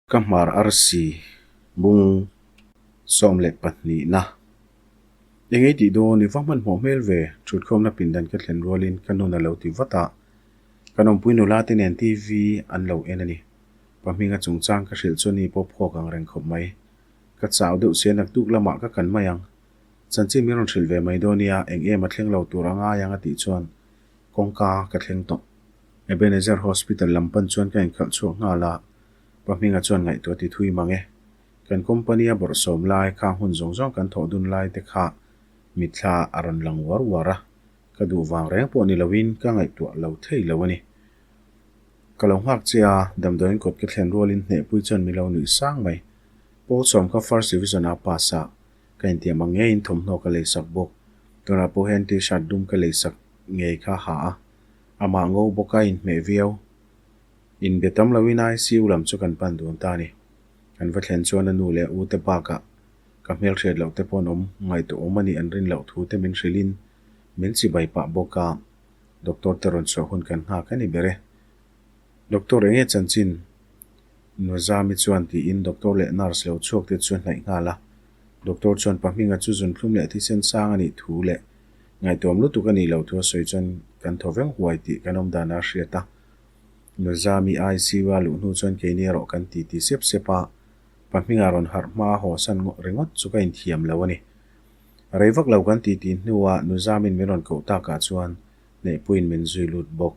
Ka hmar arsi bung 12 na. Eng ei tih dawn i va hmanhmawh hmel ve, thutkhawmna pindan ka thlen rualin ka nun a lo ti vat a. Kan awmpui nula te nen TV an lo en a ni. Pa hminga chungchang ka hrilh chu ni pawh phawk ang reng khawp mai. Ka chau deuh sia naktuk lamah ka kan mai ang. Chanchin min rawn hrilh ve mai dawn nia, eng em a thleng lo tur a ngai ang a tih chuan kawngka ka thleng tawh. Ebenezer Hospital lam pan chuan ka inkhalh chhuak nghal a. Pa hminga chuan ngaihtuah ti thui mang e. Kan company a bawrhsawm lai khang hun zawng zawng kan thawh dun lai te kha mitthla a rawn lang uar uar a, ka duh vang reng pawh ni loin ka ngaihtuah lo thei lo a ni. Ka lo nghak che a, damdawiin kawt ka thlen rualin hnehpui chuan min lo nuih sang mai. Paul sawm kha first division a pass a, ka intiam ang ngeiin thawmhnaw ka leisak bawk. Tunah pawh hian t-shirt dum ka leisak ngei kha ha a, amah ngo bawk a inhmeh viau. Inbe tam loin ICU lam chu kan pan dun ta a ni. Kan va thlen chuan a nu leh a u te bakah ka hmelhriat loh te pawh an awm, ngaihtuah awm a nih an rin loh thu te min hrilhin min chibai pah bawk a, doctor te rawn chhuah hun kan nghak a ni ber e. Doctor enge chanchin? Nuzami chuan tiin doctor leh nurse lo chhuak te chu a hnaih nghal a. Doctor chuan pa hminga chu zunthlum leh thisen sang a nih thu leh ngaihtuam lutuk a nih loh thu a sawi chuan kan thaw veng huai tih kan awm dan a hriat a. Nuzami ICU a luh hnu chuan keini erawh kan ti ti sep sep a, pa hminga rawn harh hma a haw san ringawt chu ka inthiam lo a ni. Rei vak lo kan ti ti hnuah Nuzamin min rawn koh takah chuan Hnehpuiin min zui lut bawk.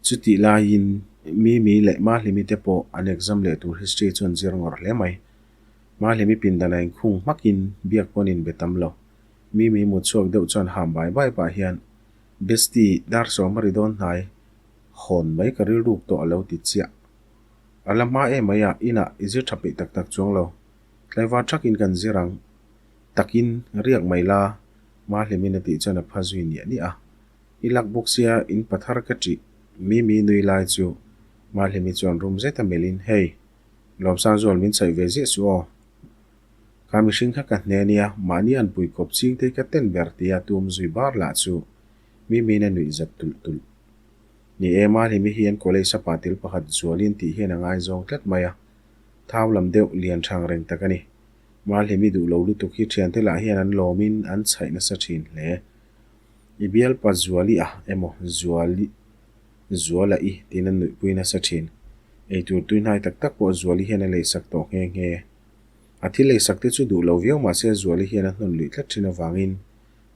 Chutih laiin Mimi leh Mahlimi te pawh an exam leh tur history chu an zir ngawrh hle mai. Mahlimi pindan a inkhung hmakin biak pawn inbe tam lo. Mimi mutchhuak deuh chuan ham bai bai pah hian, Bestie, dar sawm a ri dawn hnai. Hawn mai ka rilruk tawh a lo ti chiah. A la hma em mai a, inah i zir tha peih tak tak chuang lo. Tlaivar thakin kan zir ang. Takin riak mai la, Mahlimin a tih chuan a pha zui niah niah a. I lak bawk sia in pathar ka ṭih Mimi nui lai chu Mahlimi chuan rum zet a melhin, Hey, Lawmsangzual min chhaih ve ziah suh aw. Kha mihring kha ka hne nia, mahni an pui kawp ching te hi ka ten ber tia tum zui bar lah chu Mimiin a nuih zat tulh tulh. Ni e, Mahlimi hi an college a patil pakhat zualin tih hian a ngaizawng tlat mai a, thau lam deuh lian thang reng tak a ni. Mahlimi duh lo lutuk hi thiante lah hian an lawmin an chhaih nasa thin hle. I bialpa Zuali a emaw Zuali Zuala i tiin an nuihpui nasa thin. Eitur tuihnai tak tak pawh Zuali hian a leisak tawh nghe nghe. A thil leisak te chu duh lo viau mahse Zuali hian a hnawn luih tlat thin avangin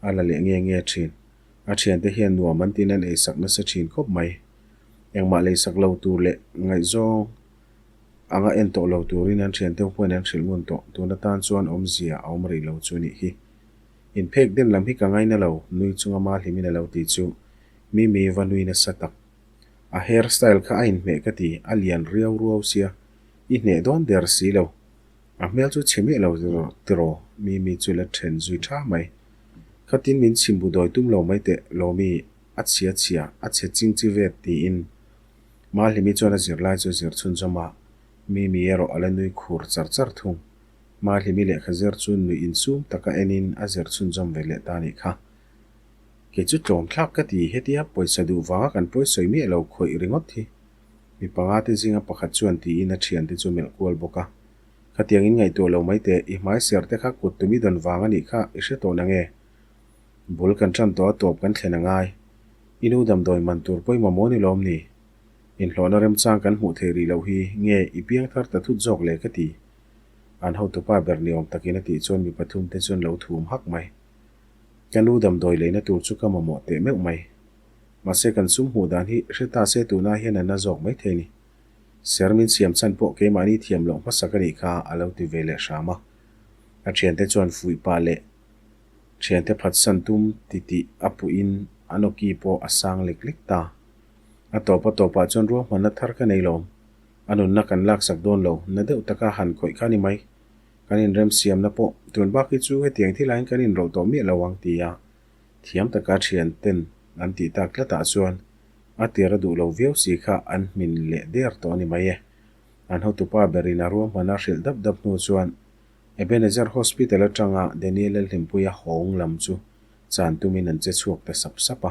a la leh nge nge thin. A thiante hian nuam an tin an eisak nasa thin khawp mai. Engmah leisak lo tur leh ngaihzawng anga en tawh lo turin an thiante ho pawhin an hrilh ngun tawh. Tun atan chuan awmzia a awm rih lo chu a nih hi. Inphek den lam hi ka ngaina lo, nui chunga Mahlimin a lo ti chu Mimi va nui nasa tak. A hair style kha a inhmeh ka ti, a lian riau ruau sia, i hneh dawn der si lo. A hmel chu chhe miah lo tiraw, Mimi chu la then zui tha mai. Khatin min chhim bu dawi tum lo mai teh, Lawmi, a chhia chhia, a chhe ching chi vet tiin Mahlimi chuan a zirlai chu a zir chhunzawm a, Mimi erawh a la nui khur char char thung. Mahlimi lehkha zir chu nuih insum taka enin a zir chhunzawm ve leh ta a nih kha. Kei chu tlawm thlak ka ti, hetia pawisa duh vanga kan pawi sawi miah lo khawih ringawt hi. Mi panga te zinga pakhat chuan tiin a thiante chu melh kual bawk a. Khatiang in ngaihtuah lo mai teh, i hmai ser te kha kut tumi dawn vang a nih kha i hre tawh nange? Bul kan tan tawh a tawp kan thlen a ngai. I nu damdawi man tur pawimawh maw ni lawm ni? Inhlawhna remchang kan hmuh theih rih loh hi nge i piang thar ta thut zawk le ka ti. An hotupa ber ni awm takin a tih chuan mi pathum te chuan lo thum hak mai. Ka nu damdawi leina tur chu ka mamawh teh meuh mai. Mahse kan sum hmuh dan hi hre ta se tuna hian a na zawk mai thei ni. Ser min siam chhan pawh keimahni thiam loh hmasak a nih kha a lo ti ve leh hram a. A thiante chuan fuih pah leh thiante phatsan tum ti tih a puhin a nawki pawh a sang lek lek ta. A tawp a tawpah chuan ruahmanna thar ka nei lawm. A nunna kan laksak dawn lo, na deuh taka han khawih kha ni mai. Kan inremsiamna pawh tun bak hi chu hetiang thilain kan inrawlh tawh miah lo ang ti a thiam taka thianten an tih tak tlatah chuan a tir a duh lo viau si kha an hmin leh der tawh a ni mai e. An hotupa berin a ruahman a hrilh dap dap hnu chuan Ebenezer Hospital atanga Daniel Lalhlimpuia hawng lam chu chan tumin an che chhuak ta sap sap a.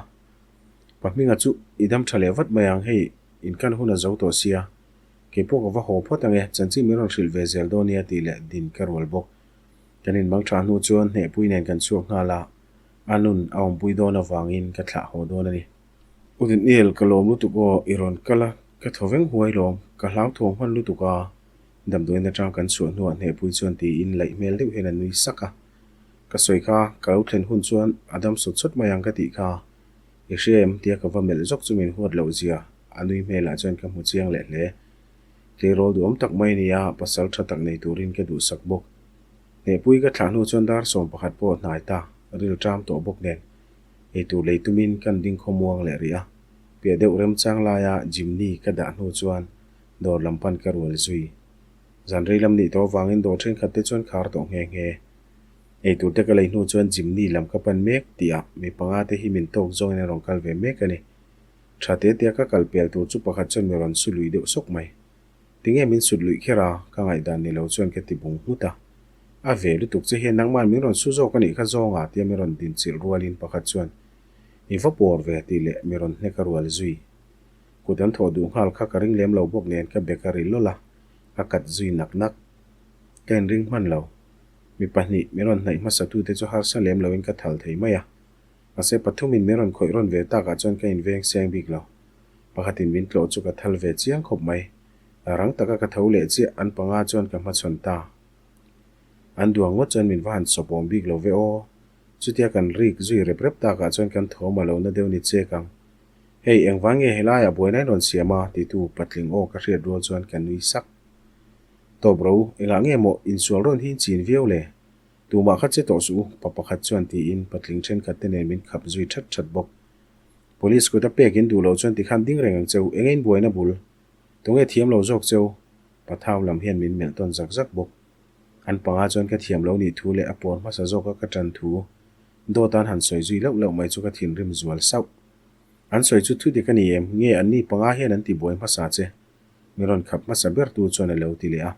Pa hminga chu i dam tha leh vat mai ang hei inkan hun a zo tawh sia. Kei pawh ka va haw phawt ang e, chanchin min rawn hrilh ve zel dawn nia tih leh din ka rual bawk. Kan inmang tha hnu chuan hnehpui nen kan chhuak nghal a, a nun a awmpui dawn avangin ka thlah haw dawn a ni. U Daniel, ka lawm lutuk aw, i rawn kal a, ka thaw veng huai lawm, ka hlauthawng hman lutuk a, damdawiin atang kan chhuah hnuah hnehpui chuan tiin laih hmel deuh hian a nui sak a. Ka sawi kha, ka lo thlen hun chuan a dam sawt sawt mai ang ka tih kha. I hria em? tia ka va melh zawk chu min huat loh zia a nui hmelah chuan ka hmu chiang leh hle. Tleirawl duhawm tak mai a ni a, pasal tha tak nei turin ka duhsak bawk. Hnehpui ka thlah hnu chuan dar 11 pawh a hnai ta, ril ṭam tawh bawk nen. Eitur lei tumin kan ding khawmuang leh rih a, piah deuh remchang laia Jimny ka dah hnu chuan dawr lam pan ka rual zui. Zan rei lam nih tawh avangin dawr thenkhat te chuan khar tawh nghe nghe. Eitur te ka lei hnu chuan Jimny lam ka pan mek tih ah mi panga te hi min tawk zawngin an rawn kal ve mek a ni. Tha te tia ka kal pel tur chu pakhat chuan mi rawn su lui deuh sawk mai. Tinge min sut luih kher a, ka ngaihdan ni lo chuan ka ti bung nghut a. A ve lutuk che hian nangman min rawn su zawk a nih kha zawng a tia min rawn din chilh rualin pakhat chuan I va pawr ve tih leh mi rawn hnek a rual zui. Kut an thawh duh nghal kha ka ring lem lo bawk nen ka bek a ri lawlh a, ka kat zui nak nak. Ka inring hman lo. Mi pahnih min rawn hnaih hmasa tute chu harsa lem loin ka thal thei mai a. Mahse pathumin min rawn khawih rawn ve takah chuan ka inveng seng bik lo. Pakhatin min tlawh chu ka thal ve chiang khawp mai. Rang taka ka tho leh chiah an panga chuan ka hmachhawn ta. An duang ngawt chuan min va han sawpawm bik lo ve aw. Chutia kan rik zui rep rep takah chuan kan thawm a lo na deuh ni chek ang. Hei, engvang nge helaiah buaina in rawn siam a? titu patling aw ka hriat rual chuan ka nui sak. Tawp ro, engah nge maw insual rawn hi in chin viau le? Tumah kha che tawh suh u, pa pakhat chuan tiin patling thenkhat te nen min khap zui that that bawk. Police kut a pek in duh loh chuan tikhan ding reng ang cheu, eng in buaina bul? Tunge thiam lo zawk cheu? Pathau lam hian min melh tawn zak zak bawk. An panga chuan ka thiam lo nih thu leh a pawn hmasa zawka ka tan thu dawt an han sawi zui lauh lauh mai chu ka thinrim zual sauh. An sawi chu thu dik a ni em? Nge an ni panga hian an ti buai hmasa che? Min rawn khap hmasa ber tu chuan a lo ti leh a.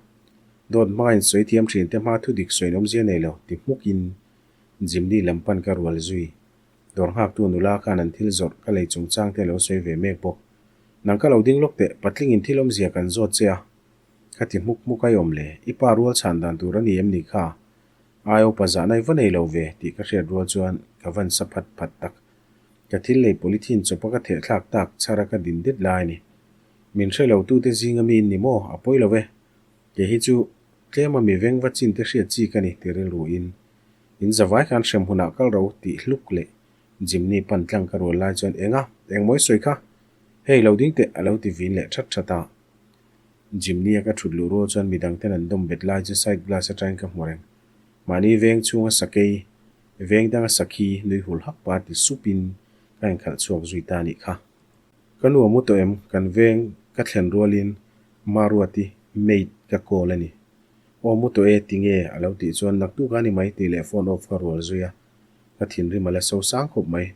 Dawt hmanga in sawi thiam thin te hma thu dik sawi nawmzia nei lo ti hmuk in Jimny lam pan ka rual zui. Dawr nghaktu nula khan an thil zawrh ka lei chungchang te a lo sawi ve mek bawk. Nang ka lo ding lawk teh, patling in thil awmzia kan zawt che a. Ka ti hmuk hmuk a i awm le, i pa rual chhan dan tur a ni em ni kha? Ai upa zahna i va nei lo ve tih ka hriat rual chuan ka van sa phat phat tak. Ka thil lei polythene chawpa ka theh thlak tak chhara ka din det lai a ni. Min hre lo tute zinga mi in ni maw? A pawi lo e. Kei hi chu tlema mi veng va chin te hriat chi ka ni ti rilru in In zavai khan hrem hunah kal ro tih hluk leh Jimny pan tlang ka rual lai chuan Enga, engmawi sawi kha? Hei lo ding teh a lo ti vin leh that that a. Jimny a ka thut luh rual chuan midang ten an dawm bet lai chu side glass atangin ka hmu reng. Mahni veng chhunga sakei, veng danga sakhi nui hul hak pa ti supin ka inkhalh chhuak zui ta anih kha. Ka nu a mu tawh em? Kan veng ka thlen rualin Maruati maid ka call a ni. Aw mu tawh e, tinge? a lo tih chuan naktuk a ni mai tih leh phone off ka rual zui a, ka thinrim a la so sang khawp mai.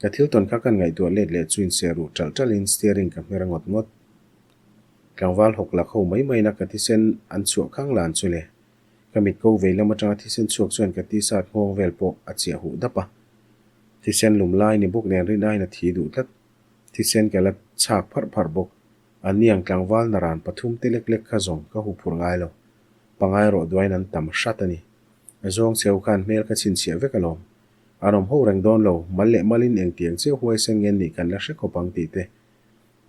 Ka thil tawn kha kan ngaihtuah let leh chu inseh ruh ṭalh ṭalhin steering ka hmer ngawt ngawt. Tlangval hawk lak ho mai maina ka thisen an chhuah khang lan chu le. Ka mit ko vei lam aṭanga thisen chhuak chuan ka t-shirt nghawng vel pawh a chiah huh dap a. Thisen lum lai ni bawk nen rin aiin a thi duh tlat. Thisen ka la chhak pharh pharh bawk. Anni ang tlangval naran pathum te lek lek kha zawng ka huphurh ngai lo. Pangai rawh duain an tam hrat a ni. A zawng cheu khan hmel ka chhinchhiah vek alawm. An awm ho reng dawn lo, mal leh malin engtiang chiah huaisen nge nih kan la hre khawp ang tih te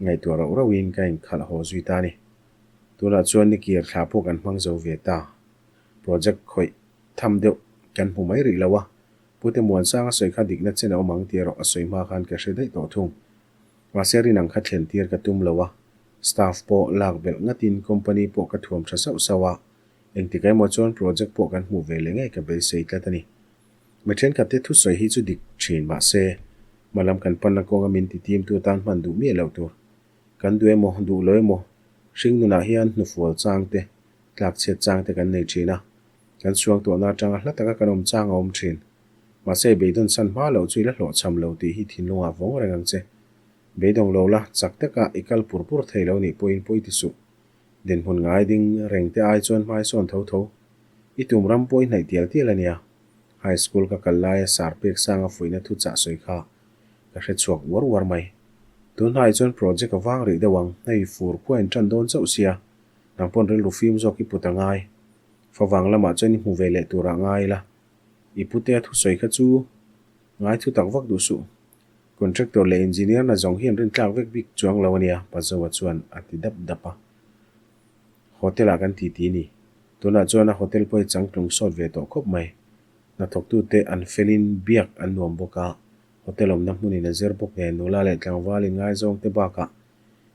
ngaihtuah rauh rauhin ka inkhalh haw zui ta a ni. Tunah chuan nikir thla pawh kan hmang zo ve ta. Project khawih tham deuh kan hmu mai rih lo a, Pute Muansanga sawi kha dikna chen a awm ang tih erawh a sawi hma khan ka hre daih tawh thung. Mahse rin ang kha thlen tir ka tum lo a, staff pawh lak belh ngatin company pawh ka thuam tha sauh sauh a, engtik emaw chuan project pawh kan hmuh ve leh ngei ka beisei tlat a ni. Mi thenkhat te thusawi hi chu dik thin mahse hmalam kan panna kawnga min ti tim tu tan hman duh miah loh tur. Kan duh emaw duh lo emaw hring nunah hian hnufual chang te, tlak chhiat chang te kan nei thin a, kan suangtuahna atanga hla taka kan awm chang a awm thin. Mahse, beidawn san hma loh chu i la hlawhchham lo tih hi thinlungah vawng reng ang che. Beidawng lo la, chak taka i kal pur pur thei lo nih pawhin pawi ti suh. Dinhmun ngai ding reng te ai chuan hmai sawn tho tho. I tum ram pawh i hnaih tial tial a nia. High school ka kal laia sar pek sanga fuihna thu chah sawi kha ka hre chhuak uar uar mai. Tun hnaiah chuan project a vang rih deuh ang, hei fur khua in ṭan dawn chauh sia, nang pawn rilru fim zawk i put a ngai. Favang lamah chuan i hmu ve leh turah ngai ila. I putea thusawi kha chu ngai thu tak vak duh suh. Contractor leh engineer na zawng hian rintlak vek bik chuang lo a nia, Pazoa chuan a ti dap dap a. Hotel ah kan ti ti ni. Tunah chuan a hotel pawh hi changtlung sawt ve tawh khawp mai. Hnathawktute an felin biak an nuam bawk a, hotel awmna hmunin a zir bawk nen nula leh tlangval inngaizawngte bakah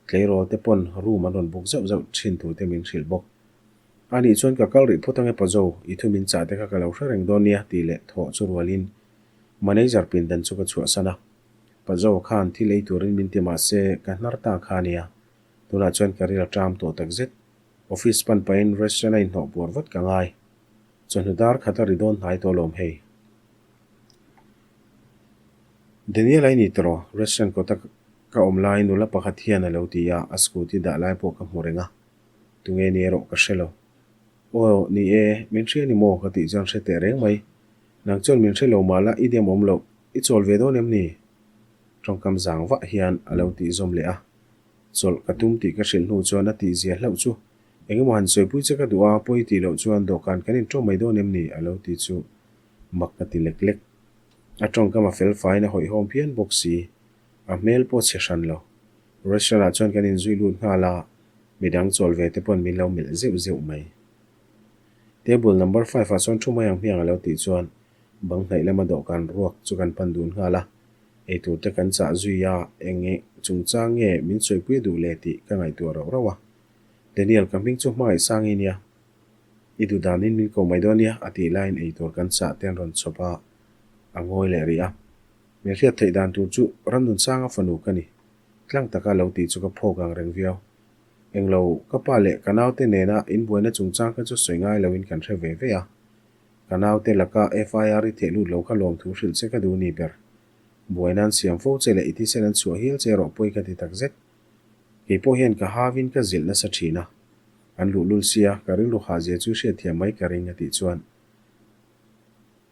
tleirawl te pawn room an rawn book zauh zauh thin tur te min hrilh bawk. A nih chuan ka kal rih phawt ange Pazo, i thu min chah te kha ka lo hre reng dawn nia tih leh thawh chu rualin manager pindan chu ka chhuahsan a. Pazo khan thil ei turin min ti mahse ka hnar ta kha nia. Tunah chuan ka ril a ṭam tawh tak zet. Office pan pahin restaurant a inhnawh buar vat ka ngai. Chawhnu dar khat a ri dawn hnai tawh lawm hei. Daniel a i ni tawh restaurant kawta ka awm lai nula pakhat hian a lo ti a, a scooty dah lai pawh ka hmu reng a. Tunge ni erawh ka hre lo. Aw, ni e, min hria ni maw ka tih chuan hre teh reng mai. Nang chuan min hre lo mah la i dem awm loh, i chawl ve dawn em ni? Tawngkam zang vah hian a lo tih zawm leh a. Chawlh ka tum tih ka hrilh hnu chuan a tih zia hlauh chu, Eng emaw han sawipui che ka duh a, pawi tih loh chuan dawhkan kan inṭawm mai dawn em ni? a lo ti chu mak ka ti lek lek. A tawngkam a fel faiin a hawihhawm phian bawk si. A hmel pawh chhe hran lo. Restaurant ah chuan kan inzui lut nghal a, midang chawl ve te pawn min lo melh zeuh zeuh mai. Table number five ah chuan thu mai ang hmiang a lo tih chuan bang hnaih lama dawhkan ruak chu kan pan dun nghal a. Eitur te kan chah zui a, eng nge chungchang nge min sawipui duh le tih ka ngaihtuah rauh rauh a. Daniel, ka hming chu hmangaih sang i nia. I duh danin min ko mai dawn nia, a tih laiin eitur kan chah te an rawn chhawp a, a ngawi leh rih a. Min hriat theih dan tur chu Ramnunsanga fanu ka ni. Tlang taka lo tih chu ka phawk ang reng viau. Englo, ka pa leh ka naute nena inbuaina chungchang kha chu sawi ngai loin kan hre ve ve a. Ka naute laka FIR i theh lut lo kha lawmthu hrilh che ka duh ni ber. Buaina an siam fo che leh i thisen an chhuah hial che erawh pawi ka ti tak zet. Kei pawh hian ka havin ka zilh nasa thin a. An luhlul sia, ka rilru hah zia chu hriatthiam mai ka ring a tih chuan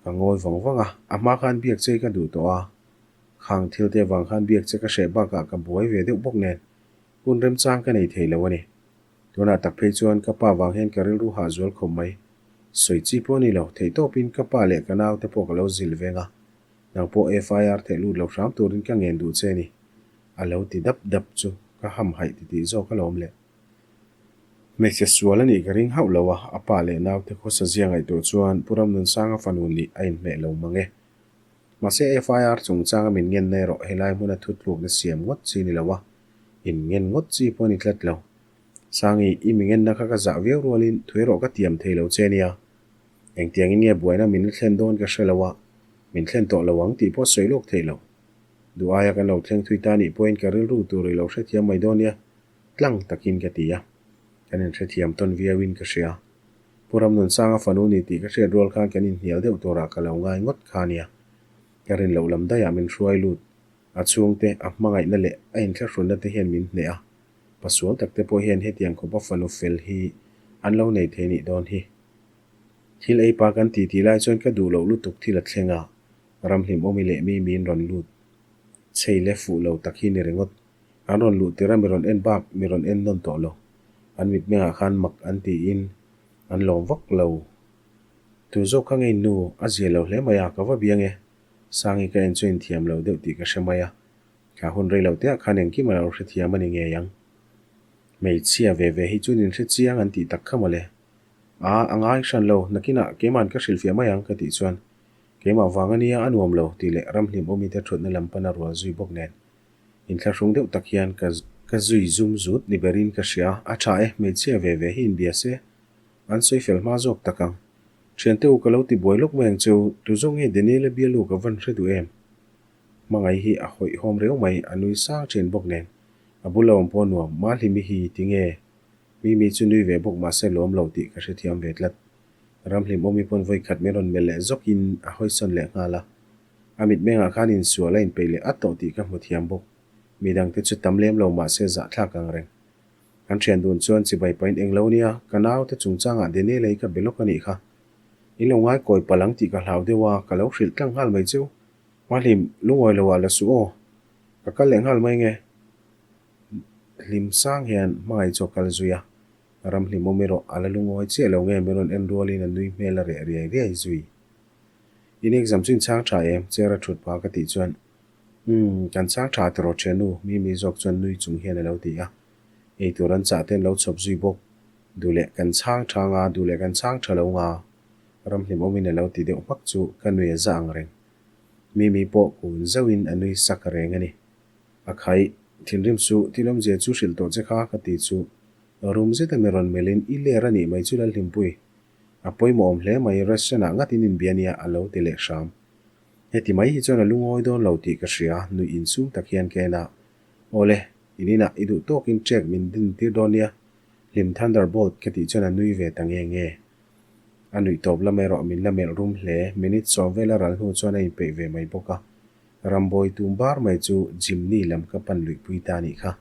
ka ngawi vang vang a. A hma khan biak che ka duh tawh a, khang thil te vang khan biak che ka hreh bakah ka buai ve deuh bawk nen hun remchang ka nei thei lo a ni. Tunah tak phei chuan ka pa vang hian ka rilru hah zual khawp mai. Sawi chi pawh a ni lo, theihtawpin ka pa leh ka naute pawh ka lo zil veng a. Nang pawh FIR theih lut lo hram turin ka ngen duh che a ni. A lo ti dap dap chu ka hamhaih ti tih zawk alawm le. Hmeichhe sual a nih ka ring hauh lo a, a pa leh naute khawsa zia ngaihtuah chuan Pu Ramnunsanga fanu nih a inhmeh lo mang e. Mahse FIR chungchanga min ngenna erawh helai hmuna thutlukna siam ngawt chi ni lo a, in ngen ngawt chi pawh a ni tlat lo. Sangi, i mi ngenna kha ka zah viau rualin thu erawh ka tiam thei lo che nia. Engtiangin nge buaina min la thlen dawn ka hre lo a, min thlen tawh lo ang tih pawh sawi lawk theih lo. Duh aia kan lo thleng thui ta nih pawhin ka rilru tur i lo hrethiam mai dawn nia, tlang takin ka ti a. Kan inhrethiam tawn viauin ka hria. Pu Ramnunsanga fanu ni tih ka hriat rual khan kan inhnial deuh turah ka lo ngai ngawt kha nia. Ka rin loh lam daiah min hruai lut. A chhungte, a hmangaihna leh a inthlahrunna te hian min hneh a. Pasual tak te pawh hian hetiang khawpa fanu fel hi an lo nei thei nih dawn hi. Thil ei pa kan ti tih lai chuan ka duh loh lutuk thil a thleng a, Ramhlimawmi leh mi miin rawn lut. Chei le fuh lo tak hi ni ringawt. An rawn luh tir a mi rawn en bak mi rawn en nawn tawh lo. An mitmengah khan mak an tiin an lawm vak lo. Tu zawk kha ngei nu a zia lo hle mai a, ka va biang e. Sangi ka en chu inthiam lo deuh tih ka hre mai a. Thla hun rei lo teah khan engkim a lo hrethiam a ni ngei ang. Hmeichhia ve ve hi chuan inhre chiang an tih tak kha mawle. A, a ngai hran lo, nakinah keima'n ka hrilhfiah mai ang ka tih chuan keimah vang a nia a nuam lo tih leh ramhlim awmite thutna lam pana rual zui bawk nen inthlahrung deuh tak hian ka ka zui zum zut ni berin ka hria. A tha e, hmeichhia ve ve hi inbia se an sawi fel hma zawk tak ang. Thiante u ka lo ti buai lawk mai ang che u, tu zawk nge Daniel-a bialu ka van hre duh em? Hmangaih hi a hawihhawm reu mai, a nui sang thin bawk nen a bul a awm pawh nuam, Mahlimi hi tinge? Mimi chu nui ve bawk mahse lawm lo tih ka hrethiam ve tlat. Ramhlim awmi pawn vawi khat min rawn melh leh zawkin a hawisawn leh nghal a. A mitmengah khan insual a inpeih leh at tawh tih ka hmu thiam bawk. Midangte chu tam lem lo mahse zahthlak ang reng. Kan thian dun chuan chibai pahin eng lo nia, ka naute chungchangah Daniel-a hi ka be lawk a nih kha. In lo ngai kawi palh ang tih ka hlau deuh a, ka lo hrilh tlang nghal mai cheu. Hmahlim, lungawi lo ah la suh aw. Ka kal leh nghal mai nge. Hlim sang hian hmangaih chu a kal zui a, ram hlimawm erawh a la lungawi chiah lo nge min rawn en rualin a nui hmel a reh riai riai zui. In exam chu in chhang tha em? Chair a thut pah ka tih chuan, Umm, kan chhang tha tiraw thiannu, Mimi zawk chuan nui chung hian a lo ti a. Eitur an chah te an lo chhawp zui bawk. Duh leh kan chhang tha nga, duh leh kan chhang tha lo nga, ram hlimawmin a lo ti deuh hmak chu ka nui a za ang reng. Mimi pawh kun zauhin a nui sak reng a ni. A khaih, thinrim suh, thil awmzia chu hrilh tawh che kha ka ti chu rum zeta mi rawn melhin i ler a nih mai chu Lalhlimpui. A pawimawh awm hle mai, restaurant ah ngat in inbia nia a lo ti leh hram. Heti mai hi chuan a lungawi dawn lo tih ka hria, nuih insum tak hian ka en a. Awle, in inah i duh tawkin check min din tir dawn nia, hlim Thunderbolt ka tih chuan a nui ve ta nge nge. A nuih tawp lam erawh min la melh rum hle, minute sawm vel a ral hnu chuan a inpeih ve mai bawk a. Rambawi tum bar mai chu Jimny lam ka pan luihpui ta nih kha.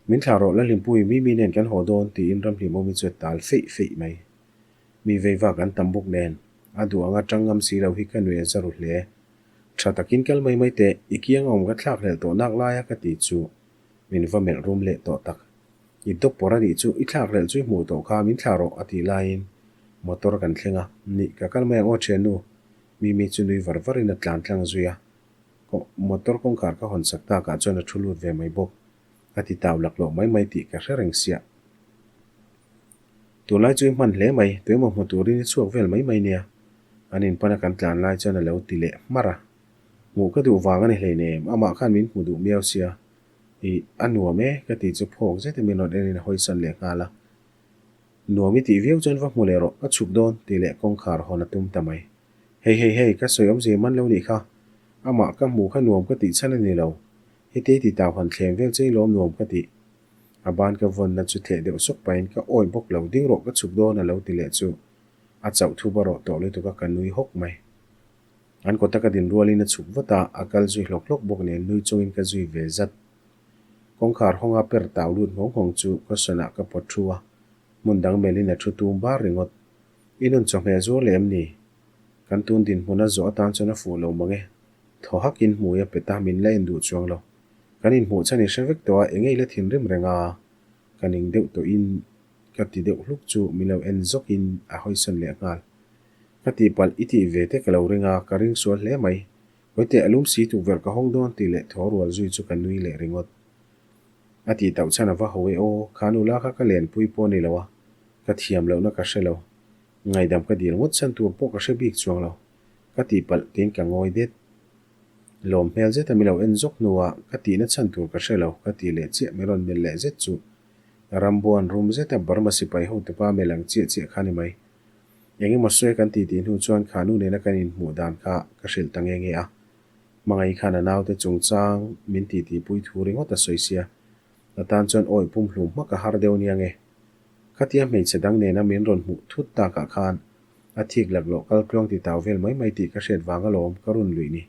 Min thlah rawh Lalhlimpui, Mimi nen kan haw dawn tiin Ramhlimawmi chu a tal feih feih mai. Mi veivak an tam bawk nen, a duh anga tang ngam si lo hi ka nuih a za ru hle. Tha takin kal mai mai teh, i kiang a awm ka thlak hlelh tawh nak laia ka ti chu min va melh rum leh tawh tak. I dawp pawr a nih chu, i thlak hlelh chu i hmuh tawh kha min thlah rawh a tih laiin motor kan thleng a, nih ka kal mai ang aw thiannu, Mimi chu nui var varin a tlan tlang zui a, motor kawngkhar ka hawn sak takah chuan a thu lut ve mai bawk. A ti tau laklawh mai mai tih ka hre reng siah. Tunlai chu i hman hle mai, tuemaw hmu turin i chhuak vel mai mai nia. An inpana kan tlan lai chuan a lo ti leh hmarh a. Hmuh ka duh vang a ni hleinem, amah khan min hmu duh miau sia. Ih, a nuam e, ka ti chu phawk zet a min rawn enin a hawisan leh nghal a. Nuam i tih viau chuan va hmu leh rawh, ka chhuk dawn, tih leh kawngkhar hawn a tum ta mai. Hei hei hei, ka sawi awmzia man lo nih kha. Amah ka hmu kha nuam ka tih chhan a ni lo. Heti ti tau han thlem vel che i lawm nuam ka tih. A ban ka vawnna chu thleh deuh sawk pahin ka awi bawk lo, ding rawh ka chhuk dawn a lo ti leh chu a chauh thup a rawh tawh lutuk a ka nui hawk mai. An kawta ka din rualin a chhuk vat a, a kal zui hlawk hlawk bawk nen nui chungin ka zui ve zat. Kawngkhar hawnga per tau lut nghawng nghawng chu ka sawnah ka pawt thu a, hmun dang melhin a thu tum bar ringawt. I nun chawhmeh zuar leh em ni? Kan tun dinhmun a zawh atan chuan a fuh lo mang e. Thaw hakin hmui a pet a, min la en duh chuang lo. Kan inhmuh chhan i hre vek tawh a, eng nge i la thinrim reng a? Ka ning deuh tawhin ka ti deuh hluk chu min lo en zawkin a hawisawn leh nghal. Ka tihpalh i tih ve te ka lo ring a, ka ring sual hle mai. Hawite a lum si tukverh ka hawng dawn tih leh thaw rual zui chu ka nui leh ringawt. A tih tauh chhan a va ho e aw, kha nula kha ka lenpui pawh a ni lo a, ka thiam lohna ka hre lo. Ngaidam ka dil ngawt chhan tur pawh ka hre bik chuang lo. Ka tihpalh tiin ka ngawi det. Lawm hmel zeta mi lo en zawk hnuah ka tihna chhan tur ka hre lo ka tih leh chiah mi rawn melh leh zet chu Rambuan rum zeta Burma sipai hotupa melh ang chiah chiah kha ni mai. Eng emaw sawi kan tih tih hnu chuan kha nu nena kan inhmuh dan kha ka hrilh ta nge nge a. Hmangaih khan a naute chungchang min tih tihpui thu ringawt a sawi sia. A tan chuan awi pumhlum hmak a har deuh nia nge. Khatia hmeichhe dang nena min rawn hmuh thut takah khan a thik laklawh kal tluang ti tau vel mai mai tih ka hriat vang alawm ka run luih ni.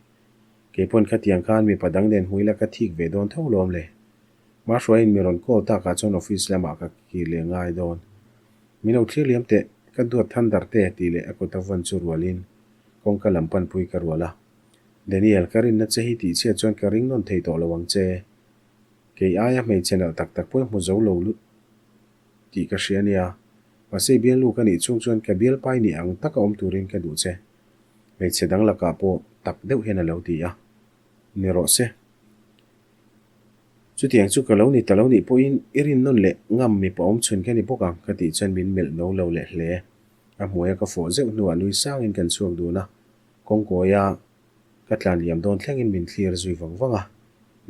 Keipawn khatiang khan mipa dang nen hmuila ka thik ve dawn tho lawm le. Mahruaiin mi rawn call takah chuan office lamah ka kir leh ngai dawn. Min lo thlir liam teh, ka duat than dar te tih leh a kut a vawn chu rualin kawngka lam panpui ka rual a. Daniel, ka rinna che hi tih chhiat chuan ka ring nawn thei tawh lo ang che. Kei aia hmeichhe nalh tak tak pawh i hmu zo lo lut tih ka hria nia. Mahse i bialnu ka nih chhung chuan ka bialpai nih ang taka awm turin ka duh che. Hmeichhe dang lakah pawh tak deuh hian a lo ti a. Ni rawh se. Chutiang chu ka lo ni ta lo nih pawhin i rin nawn leh ngam mipa awm chhun ka ni bawk ang ka tih chuan min melh no lo leh hle. A hmuaia ka fawh zeuh hnuah nui sangin kan chhuak dun a, kawngkawia ka tlan liam dawn thlengin min thlir zui vang vang a.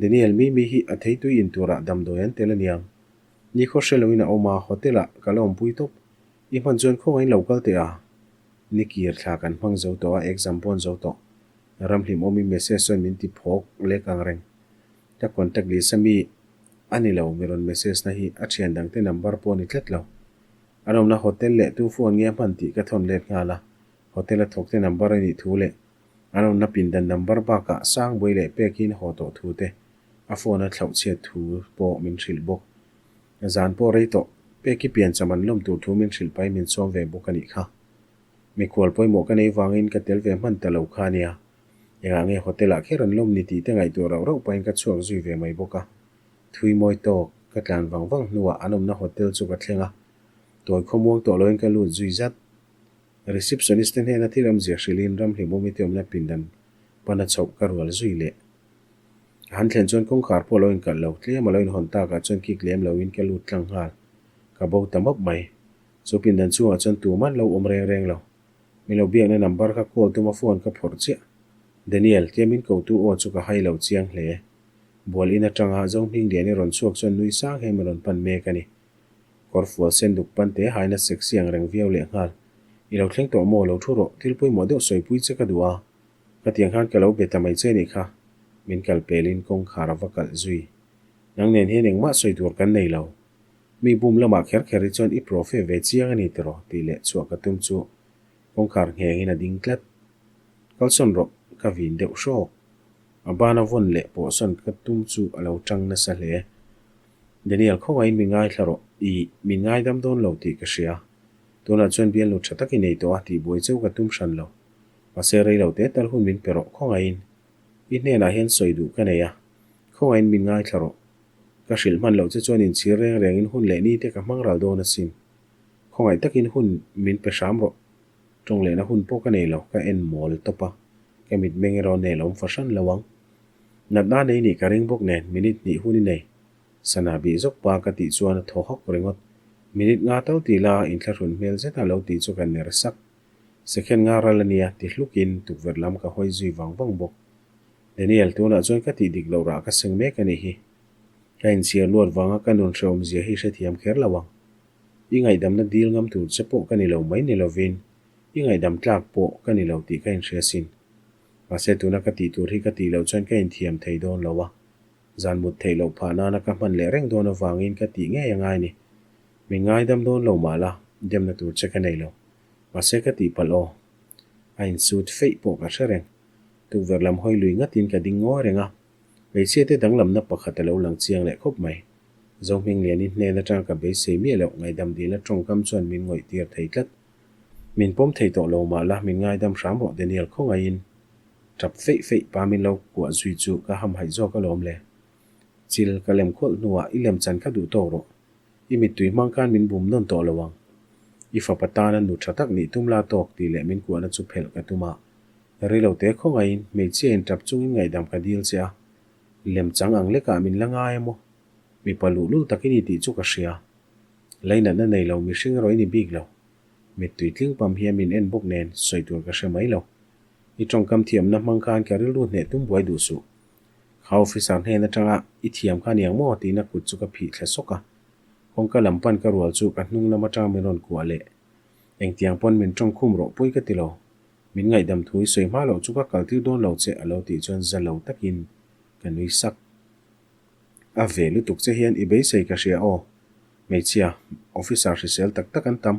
Daniel Mimi hi a theitui in turah damdawi an tel aniang. Nikhaw hre loin a awm a, hotel ah ka la awmpui tawp. I hman chuan khawngain lo kal teh a. Ni kir thla kan hmang zo tawh a, exam pawh an zo tawh. Ramhlim awmin message chuan min ti phawk lek ang reng. Ka contact list a mi a ni lo, mi rawn message na hi a thian dangte number pawh a ni tlat lo. An awmna hotel leh tu phone nge a hman tih ka thawn let nghal a, hotel a thawkte number a nih thu leh an awmna pindan number bakah Sangbuai leh pekin haw tawh thu te a phone a thlauh chhiat thu pawh min hrilh bawk. Zan pawh rei tawh, peki piancham an lawm tur thu min hrilh pahin min sawm ve bawk a nih kha. Mikhual pawimawh ka nei vangin ka tel ve hman ta lo kha a nia. Engah nge hotel ah kher an lawm ni tih te ngaihtuah rauh rauh pahin ka chhuak zui ve mai bawk a. Thui mawi tawk. Ka tlan vang vang hnuah an awmna hotel chu ka thleng a, tawi khawmuang tawh loin ka lut zui zat. Receptionist te hnena thil awmzia hrilhin ramhlimawmi te awmna pindan pana chhoh ka rual zui leh. A han thlen chuan kawngkhar pawh a lo inkalh lo, tlem a lo inhawn takah chuan kik lem loin ka lut tlang nghal. Ka bo ta mawp mai. Chu pindan chungah chuan tuman lo awm reng reng lo. Min lo biakna number kha call tuma phone ka phawrh chiah. Daniel, tia min kotu aw chu ka hai lo chiang hle. Bual in atanga Zohmingliani rawn chhuak chuan nui sang hian min rawn pan mek a ni. Kawr fual sen duk pan te haina sexy ang reng viau leh nghal. I lo thleng tawh maw, lo thu rawh, thil pawimawh deuh sawipui che ka duh a. Ka tiang khan ka lo be ta mai che nih kha. Min kal pelin kawngkhar a va kalh zui. Nang nen hian engmah sawi tur kan nei lo. Mi bum lamah kher kher hi chuan i profe ve chiang a ni tiraw tih leh chhuah ka tum chu kawngkhar nghengin a ding tlat. Kalsawn rawh, ka vin deuh hrawk. A bana vawn leh pawhsawn ka tum chu a lo tang nasa hle. Daniel, khawngaihin min ngaithla rawh. Ih, min ngaidam dawn lo tih ka hria. Tunah chuan bialnu tha tak i nei tawh a tih buai cheu ka tum hran lo. Mahse rei lo te tal hun min pe rawh khawngaihin. I hnenah hian sawi duh ka nei a, khawngaihin min ngaithla rawh. Ka hrilh hman loh che chuan inchhir reng rengin hun leh ni te ka hmang ral dawn asin. Khawngaih takin hun min pe hram rawh. Tawng lehna hun pawh ka nei lo, ka en mawl tawp a, ka mitmeng erawh nel awm fahran lo ang. Natna nei nih ka ring bawk nen minute hnih hun i nei. Sana bih zawk pa ka tih chuan a thaw hawk ringawt. Minute nga tal ti la, inthlahrun hmel zeta lo tih chu ka ner sak. Second nga ral a nia, ti hlukin tukverh lam ka hawi zui vang vang bawk. Daniel, tunah chuan ka tih dik loh rah ka seng mek a nih hi. Ka inchhiar luat vanga ka nun hrehawmzia hi hrethiam kher lo ang. I ngaihdamna dil ngam tur che pawh ka ni lo mai ni lovin, i ngaihdam tlak pawh ka ni lo tih ka inhria sin. Mahse tuna ka tih tur hi ka tih loh chuan ka inthiam thei dawn lo a, zan mut theih loh phah nana ka hman leh reng dawn avangin ka tih ngei a ngai ni. Min ngaidam dawn lo mah la, demna tur che ka nei lo. Mahse ka tih palh aw. A insut feih pawh ka hre reng. Tukverh lam hawi lui ngatin ka ding ngawi reng a. Hmeichhia te danglamna pakhat a lo lang chiang leh khawp mai. Zohmingliani hnen atang ka beisei miah loh ngaihdam dilna tawngkam chuan min ngawih tir thei tlat. Min pawm thei tawh lo mah la min ngaidam hram rawh Daniel khawngaihin. Tap feih feih pa min lo kuah zui chu ka hamhaih zawk alawm le. Chil ka lem khawlh hnuah i lem chan kha duh tawk rawh. I mittui hmang khan min bum nawn tawh lo ang. I fapa tana nu tha tak nih tum la tawk tih leh min kuahna chu phelh ka tum a. Rilo te khawngaihin hmeichhia in tap chungin ngaihdam ka dil che a. Lem chang ang lekah min la ngai emaw? Mipa luhlul tak i ni tih chu ka hria. Lainatna nei lo mihring erawh i ni bik lo. Mittui tling pam hian min en bawk nen sawi tur ka hre mai lo. I tawngkam thiamna hmang khan ka rilru hneh tum buai duh suh. Kha officer hnen atanga i thiam kha niang maw tiin a kut chu ka phih thla sawk a. Kawngka lam pan ka rual chu ka hnung lam atanga min rawn kuah leh. Engtiang pawn min tawng khum rawh pawi ka ti lo. Min ngaihdam thu i sawi hma loh chu ka kal tir dawn lo che a lo tih chuan za lo takin ka nui sak. A ve lutuk che hian i beisei ka hria aw. Hmeichhia, officer hrisel tak tak an tam.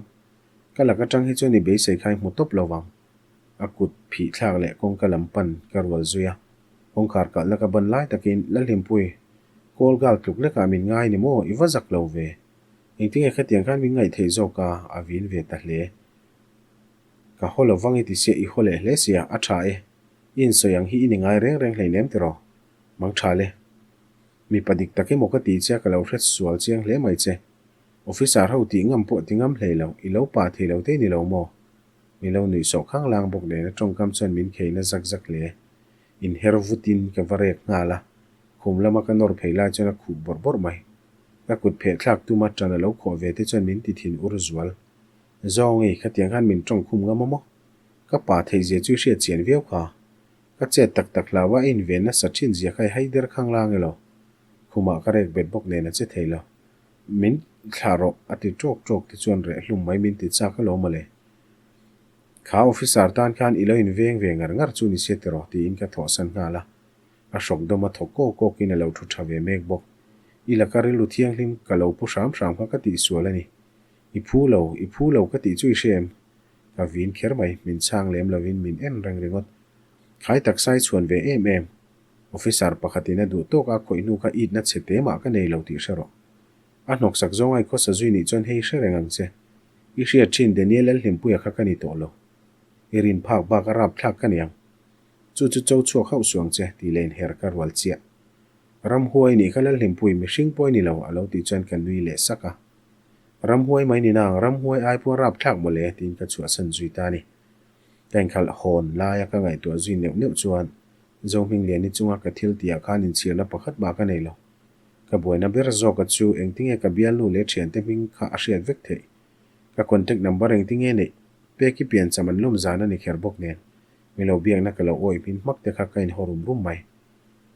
Ka lak atang hi chuan i beisei kha i hmu tawp lo vang. A kut phih thlak leh kawngka lam pan ka rual zui a. Kawngkhar kalhna ka ban lai takin, Lalhlimpui, call girl tluk lekah min ngai ni maw? I va zak lo ve. Engtinge khatiang khan min ngaih theih zawk a? A vin ve ta hle. Ka haw lo vang i ti sia, i haw leh hle sia, a tha e. I insawi ang hi i ni ngai reng reng hleinem tiraw? Mang tha le. Mipa dik tak emaw ka ti che a, ka lo hret sual chiang hle mai che. Officer ho tih ngam pawh ti ngam hlei lo, i lo pa thei lo te ni lo maw? Mi lo nuih sawh khang lang bawk nen a tawngkam chuan min khei na zak zak hle. Inher vutin ka va rek nghal a, khum lama ka nawr phei lai chuan a khuh bawrh bawrh mai. Ka kut pheh thlak tuma tan a lo khawh ve te chuan min ti thin ur zual. Zawngi, khatiang khan min tawng khum ngam a maw? Ka pa theihzia chu i hriat chian viau kha. Ka chet tak tak hlau a, a inven nasa thin zia kha i hai der khang lang elo? Khumah ka rek bet bawk nen a che thei lo. Min thlah rawh, a ti tawk tawk te chuan reh hlum mai min ti chak alawm mawle. Kha officer tan khan i lo inveng ve ngar ngar chu ni se tiraw tiin ka thawhsan nghal a. A hrawk dawm a thawk kawk kawkin a lo thu tha ve mek bawk. I laka rilru thianghlim ka lo pu hram hram kha ka tihsual a ni. I phu lo, i phu lo ka tih chu i hre em? Ka vin kher mai, min chhang lem lovin min en reng ringawt. Khai taksa i chhuan ve em em. Officer pakhatin a duh tawk a khawih hnu kha itna chhe te mah ka nei lo tih hre rawh. A hnawksak zawng a i khawsa zui nih chuan hei hre reng ang che. I hriat thin Daniel Lalhlimpuia kha ka ni tawh lo. I rin phak bak a rapthlak ka ni ang. Chu chu cho chhuak hauh suang che tih leh inher ka rual chiah. Ramhuai nih kha Lalhlimpui mihring pawh i ni lo, a lo tih chuan ka nui leh sak a. Ramhuai mai ni nang, ramhuai ai pawh rapthlak mawle, tiin ka chhuahsan zui ta a ni. Ka inkhalh hawn laia ka ngaihtuah zui neuh neuh chuan Zohmingliani chunga ka thil tihah khan inchhirna pakhat mah ka nei lo. Ka buaina ber zawka chu engtinge ka bialnu leh thiante hming kha a hriat vek theih. Ka contact number engtinge neih? Peki piancham an lawm zan a ni kher bawk nen, mi lo biakna ka lo awih hmin hmak te kha ka inhaw rum rum mai.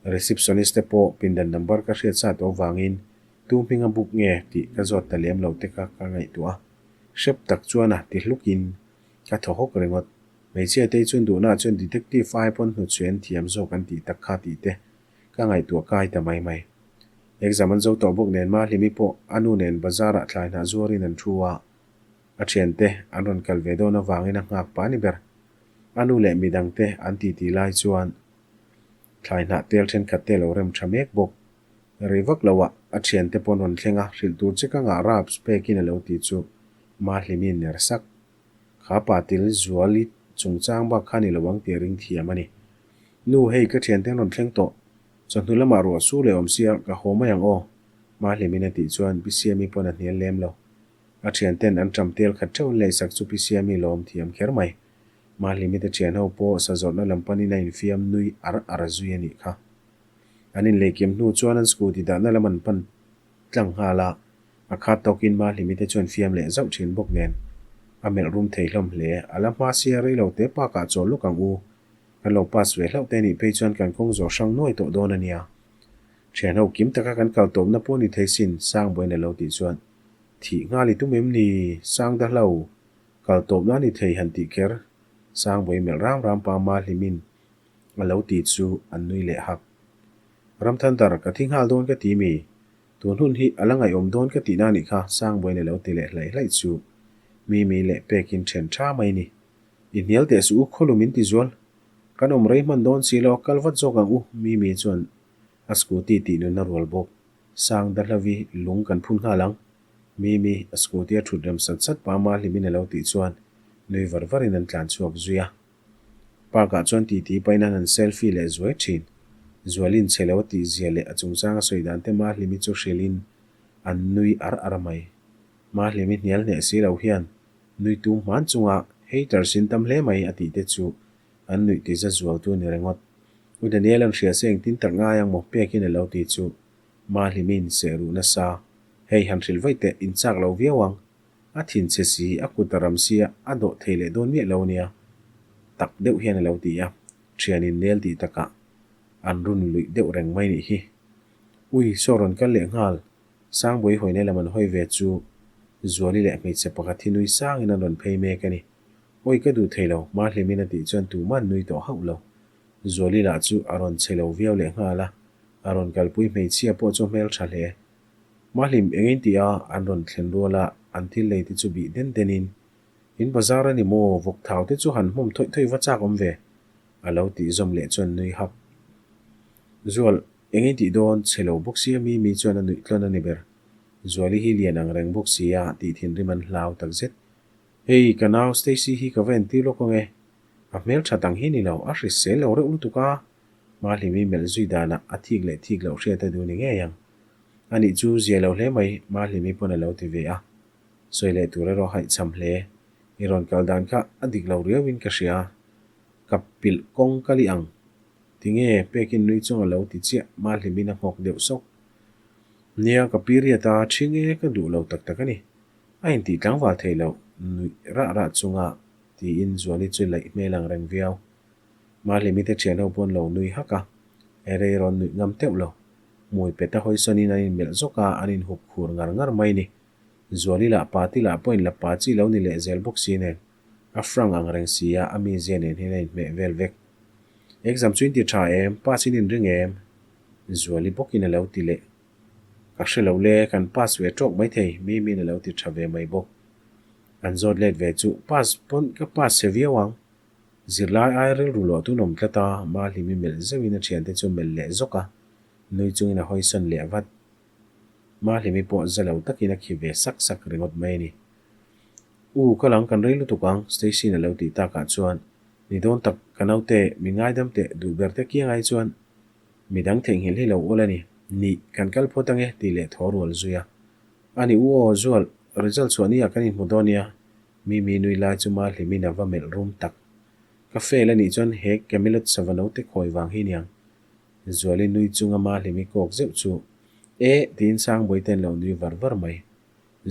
Receptionist te pawh pindan number ka hriat sa tawh avangin tu hminga book nge tih ka zawt ta lem lo te kha ka ngaihtuah a. Hrep tak chuan a ti hlukin ka thaw hawk ringawt. Hmeichhia te chuan duhnaah chuan detective ai pawn hnutchhuah an thiam zawk an tih tak kha tih te ka ngaihtuah kai ta mai mai. Exam an zo tawh bawk nen Mahlimi pawh a nu nen bazar ah thlai hnah zuarin an thu a, a thiante an rawn kal ve dawn avangin a nghak pah a ni ber. A nu leh midang te an titi lai chuan thlai hnah tel thenkhat te a lo rem tha mek bawk. Rei vak lo ah a thiante pawh an rawn thleng a, hrilh tur che ka ngah raps pekin a lo ti chu Mahlimi ner sak. Kha pa til Zuali chungchang bak kha ni lo ang tih a ring thiam a ni. Nu, hei ka thiante an rawn thleng tawh. Chawhnu lamah ruah su leh awm sia, ka haw mai ang aw. Mahlimin a tih chuan Pi Siami pawn a hnial lem lo. A thianten an ṭam tel khat ṭeuh an lehsak chu Pi Siami lawm thiam kher mai. Mahlimi te thian ho pawh sa zawrhna lam panin a infiam nui ar ar zui a nih kha. An inlehkim hnu chuan an scooty dahna lam an pan tlang nghal a. A khat tawkin Mahlimi te chuan fiam leh zauh thin bawk nen a melh rum thei hlawm hle. A la hma sia rei lo te pakah chawl lawk ang u. Kan lo pass ve hlauh te nih phei chuan kan kawng zawh hrang nuai tawh dawn a nia. Thian ho kim taka kan kal tawpna pawh ni thei sin, Sangbawiin a lo tih chuan thih nghal i tum em ni? Sangdahlo, kal tawpna ni thei han tih kher. Sangbawi melh ram ram pa Mahlimin a lo ti chu an nui leh hak. Ramthandar, ka thi nghal dawn ka ti mi? Tun hun hi a la ngaihawm dawn ka tihna anih kha, Sangbawiin a lo ti leh hlaih hlaih chu Mimi leh Pekin then tha mai ni. I hnial teh suh u, khawlu min ti zual. Kan awm rei hman dawn si lo, kal vat zawk ang u, Mimi chuan a scooty tih nunna rual bawk. Sang Dahlavi lung kan phun nghal ang. Mimi a scooty a thut rem sat sat pa Mahlimin a lo tih chuan nui var varin an tlan chhuak zui a. Park ah chuan titi pahin an han selfie leh zuai thin. Zualin chhe lo a tih zia leh a chungchang a sawi dan te Mahlimi chu hrilhin an nui ar ar mai. Mahlimi hnial hneh si lo hian nui tum hman chunga haters in tam hle mai a tih te chu an nuih ti za zual tu ni ringawt. U Daniel an hria se engtin tak ngai ang maw pekin a lo ti chu Mahlimi'n seh ruh nasa. Hei han hrilh vaih teh in chak lo viau ang. A thin che si, a kut a ram si a, a dawh thei leh dawn miah lo nia. Tak deuh hian a lo ti a, thianin nel tih takah an run luih deuh reng mai nih hi. Ui, saw rawn kal leh nghal, Sangbawi hawina lam an hawi ve chu Zuali leh hmeichhe pakhat hi nui sangin an rawn phei mek a ni. Awi ka duh thei lo, Mahlimin a tih chuan tuman nui tawh hauh lo. Zuali lah chu a rawn che lo viau leh nghal a, a rawn kalpui hmeichhia pawh chu a hmeltha hle. Mahlim eng in tia an rawn thlen rual a, an thil lei te chu bih den den in, In bazar a ni maw, vawk thau te chu han hmawm thawih thawih va chak awm ve, a lo tih zawm leh chuan nui hak. Zual, eng in tih dawn, chhe lo bawk sia mi mi chuan a nuih tlawn a ni ber. Zuali hi lian ang reng bawk sia tih thinrim an hlau tak zet. Hei, ka nau Stacy hi ka va entir lawk ang e. A hmel that ang hi ni lo, a hrisel lo reuh lutuk a, Mahlimi melh zui danah a thik leh thik loh hriat a duh ni ngei ang. A nih chu zia lo hle mai, Mahlimi pawn a lo ti ve a. Sawi leh tur erawh haihchham hle. I rawn kal dan kha a dik lo riauin ka hria. Ka pilh kawng ka li ang. Tinge pekin nui chung a lo ti chiah, Mahlimin a nghawk deuh sawk. Nia, ka period a ṭhing e ka duh lo tak tak a ni. A intih tlangval thei loh, nuih rah rah chunga tiin Zuali chu laih hmel ang reng viau. Mahlimi te ṭhian ho pawn lo nui hak a, Erei rawn nuih ngam teuh lo. Hmui pet a hawisawnin an inmelh zawk a, an inhup khur ngar ngar mai ni. Zuali lah pa ti lah pawhin la pa chi lo ni leh zel bawk si nen, a frank ang reng si a, a mizia nen hian a inhmeh vel vek. Exam chu in ti tha em? Pass in inring em? Zuali bawkin a lo ti leh. Ka hre lo le, kan pass ve tawk maithei, Mimi'n a lo ti tha ve mai bawk. An zawt let ve chu, Pass pawn ka pass che viau ang. Zirlai ai rilru luah tun awm tlat a, Mahlimi melh zeuhin a thiante chu melh leh zawk a, nui chungin a hawisawn leh vat. Mahlimi pawh za lo takin a khi ve sak sak ringawt mai a ni. U, ka lang kan rei lutuk ang, Stacy-in a lo tih takah chuan, Ni dawn tak, ka naute, mi ngaidam teh duh ber te kiang ai chuan midang theihnghilh hi lo awl a ni. Nih, kan kal phawt ange tih leh thaw rual zui a. A ni u aw, Zual, result chhuah ni ah kan inhmu dawn nia. Mimi nui lai chu Mahlimin a va melh rum tak. Ka fail a nih chuan he Camilot sava note khawi vang hi niang. Zuali nui chunga Mahlimi kawk zeuh chu, E! tiin Sangbawi ten lo nui var var mai.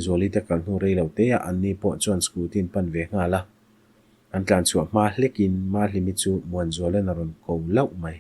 Zuali te kal hnu rei lo te ah anni pawh chuan scooty an pan ve nghal a. An tlan chhuah hma hlekin Mahlimi chu Muanzualan a rawn ko lauh mai.